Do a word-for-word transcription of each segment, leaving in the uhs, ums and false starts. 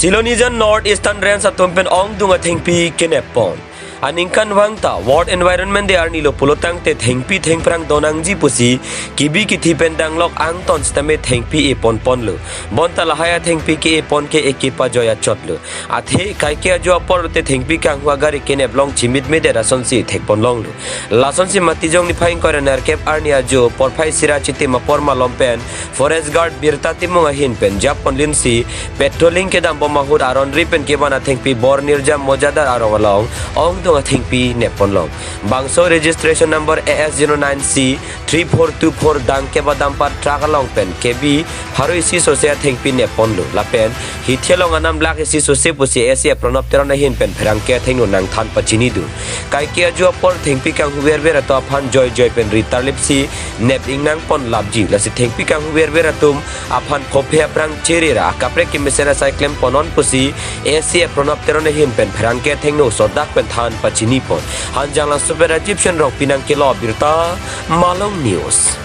Silonijan North Eastern Range atum pen ongdung athengpi kenep pon. Aningkanvang ta World Environment Day arni lo pulotangte thengpi thengphrang donangji pusi kebi kethe pen danglok angton sitame thengpi e pon ponlo. Bonta lahai athengpi ke e pon ke eke pajoi achotlo. Athe kaike ajo apor te thengpi kanghu agari kenep long chimit medet asonsi thek pon longlo. Lasonsi Matijong niphai ingkoi ra nerkep arni ajo porphai sira chitim apor malom pen Forest Guard Birta Timung ahin pen jap pon linsi patrolling kedam bom ahut aron ri pen kevan athengpi Bor Nirjam Mojadar arong along ongdung athengpi nep pon long. Bangso registration number A S zero nine C three four two four dangkep a dumper truck along pen kebi pharo isi sose athengpi nep ponlo. Lapen hithi along anam lakh isi sose pusi A C F Pranab Teron ahin pen pherangke athengno nangthan pachini dun. Kaike ajo apor thengpi kanghu verver atum aphan joi joi pen ri tarlipsi nep ingnang pon lapji. Lasi thengpi kanghu verver atum aphan phophe aphrang chere ra akaprek kemesen asai klem pon non pusi A C F Pranab Teron ahin pen pherangke athengno sodak pen than pachini pon. Hanjanglangso pen Rajiv Shenrong pinang kelo birta Malong News.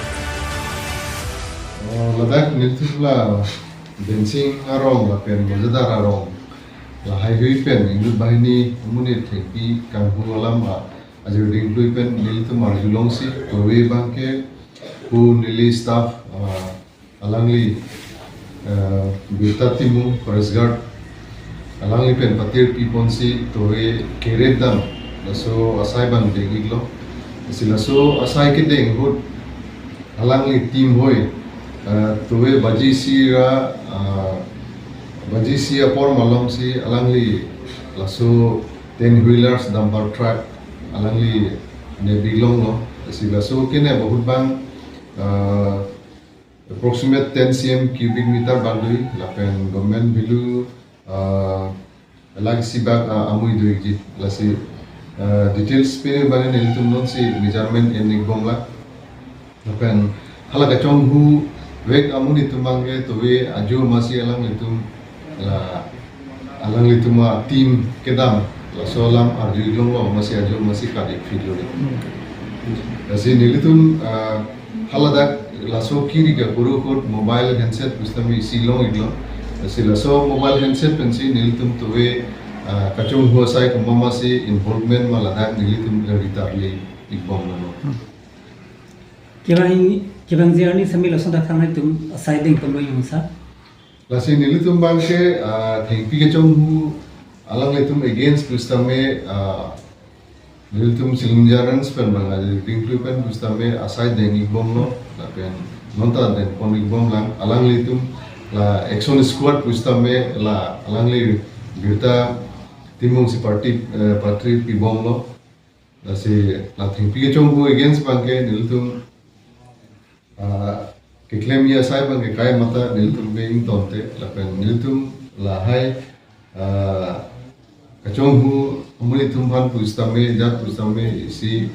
Oh, ladak nelitum la Bensing arong lapen Mojadar arong lahai hui pen inut banghini amonit thengpi kanghu alam a ajir dingklui pen nelitum arjulongsi tove abangke pu neli staff, ah, alangli, ah, Birta Timung Forest Guard alangli pen patir pi ponsi tove kerep dam laso asai abang deng iklo. Si laso asai kedeng ahut alangli team hoi, ah, tove baji isi ra, ah, baji isi apor malomsi alangli laso ten wheelers dumper truck alangli nep ik longlo. Si laso kenep ahut abang, ah, approximate ten C M cubic meter abang do, lapen government value, ah, lakh isi bak, ah, amui do ikji. Lasi, ah, details pine abang nelitum nonsi measurement en ik bom lang. Lapen hala kachonghu vek amonit atum abangke tove ajo masi alanglitum la alanglitum a team kedam laso alam arju ik longlo masi ajo masi kadik fit lo. Lasi nelitum, ah, haladak laso kiri ke kuru kut mobile handset pusitame isi long iklo. Lasi laso mobile handset pensi nelitum tove, ah, kachonghu asai komat masi involvement ma ladak nelitum ri tarli ik bom longlo. Kevang, kevang arni sami lason dak thangnai atum asai deng pon lo yung sa. Lasi nelitum abangke, ah, thengpi kachonghu alanglitum against pusitame, ah, nelitum Silonijan Range pen abang ajir dingklui pen pusitame asai deng ik bomlo, lapen nonta deng pon ik bom lang. Alanglitum la action squad pusitame la alangli Birta Timung si party, eh, patir pi bomlo. Lasi la thengpi kachonghu against abangke nelitum, ah, keklemji asai abangke kai mata nelitum ke ingtonte lapen nelitum lahai, ah, kachonghu amonit atum aphan pusitame jat pusitame isi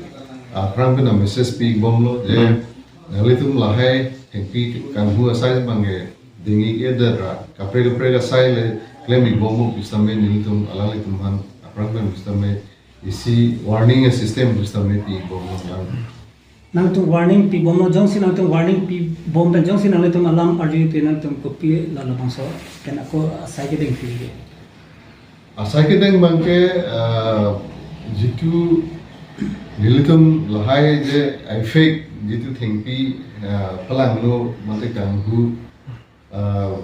aphrang pen message pi bomlo je Hmm. nanglitum lahai thengpi kanghu asai abangke deng ik-edet ra kaprek kaprek asai le klem ik bomlo pusitame nelitum alanglitum aphan aphrang pen pusitame isi warning system pusitame pi bomlo lang. Nangtum warning pi bomlo, jongsi nangtum warning pi bom pen jongsi nangtum alam arju te nangtum kopi la labangso pen ako asai kedeng pi ke. Asai kedeng abangke, ah, jitu nelitum lahai je effect jitu thengpi, ah, palangno mate kanghu, ah,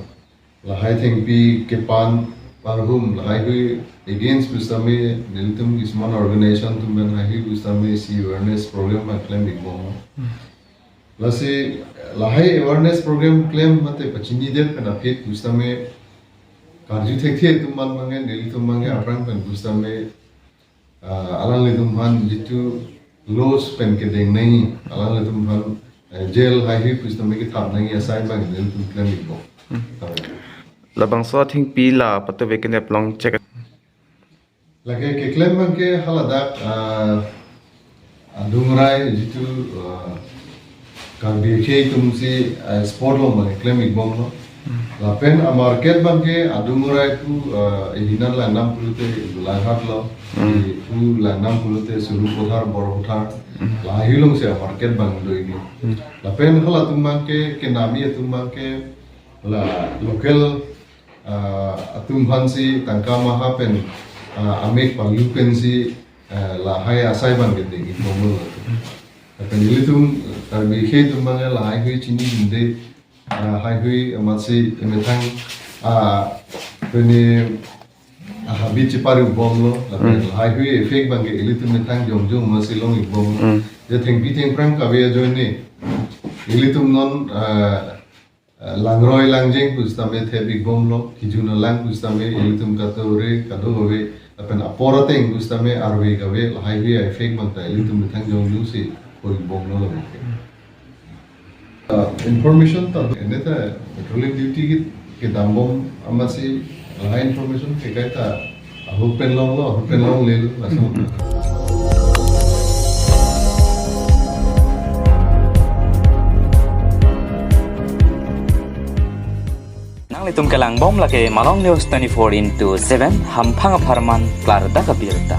lahai thengpi kepan parhum lahai hui against pusitame nelitum kisuman organization atum pen lahai hui pusitame isi awareness program abang klem ik bomlo. Hmm. Lasi lahai awareness program klem mate pachinidet pen aphi pusitame karju thekthe atum aphan abangke nelitum abangke Hmm. aphrang pen pusitame ah, alanglitum aphan jitu laws pen kedeng nangji, alanglitum aphan, eh, jail lahai hui pusitame kethap nangji asai abang nelitum klem ik bom. Hmm. Tahu. Labangso athengpi la patove kenep long chek. Lake keklem abangke haladak, ah, adung rai jitu, ah, Karbi akhei atumsi, ah, spot along abang klem ik bomlo. Hmm. Lapen amarket abangke adung rai pu, ah, ihinan Langnam pulote Golaghat lo, Hmm. i pu Langnam pulote Sarupathar, Boropathar, Hmm. lahai alongsi amarket abang do ikji. Hmm. Lapen halatum abangke kenamji atum abangke la local ah, atum aphansi tangka maha pen, ah, amek palu pensi, ah, lahai asai abang keding ikbomlo. Lapen ilitum Karbi akhei atum abang lahai hui chinidunde, ah, lahai hui amatsi emethang, ah, pene, ah, habit cheparibomlo, lapen Hmm. lahai hui effect abang ke ilitum methang jongjong amatsi long ikbomlo. Hmm. Je thengpi thengphrang kave ajoine ilitum non, ah, ah, langroi langjeng pusitame thep ikbomlo, kejun alang pusitame ilitum katore kadokave, lapen apor ateng pusitame arve kave, lahai hui effect abang ta ilitum methang jongjongsi ho ikbomlo lapen ke. Ah, information ta, ene ta patrolling duty ke, kedambom amatsi lahai information ke kaita ahok pen longlo, ahok pen longlelo, laso. Nanglitum kelangbom lake Malong News twenty-four into seven, hamphang apharman klardak abirta.